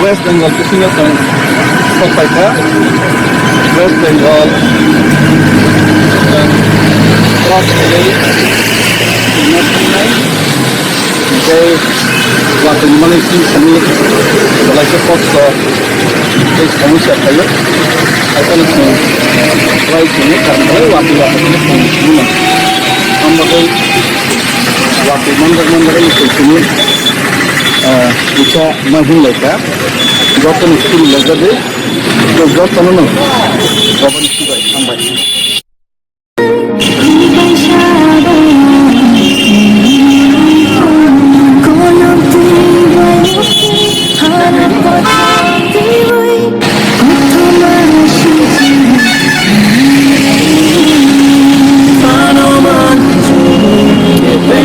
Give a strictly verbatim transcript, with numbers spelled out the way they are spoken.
West Bengal bisingo chwng sok paikha. West Bengal, cross khlaiwi tongna thangnai. Tei watwi mani simi simi belai khe kosto tei somosya khlaio. Haikhe chwng try khlainai, karon belai watwi watwi khe chwng simi mano. Amo bagwi watwi manjak manjak wngwi tongthokni, ah, kisa ma hinlaikha. Jotono suri laijagwi, jotono no jobani sibai hambai.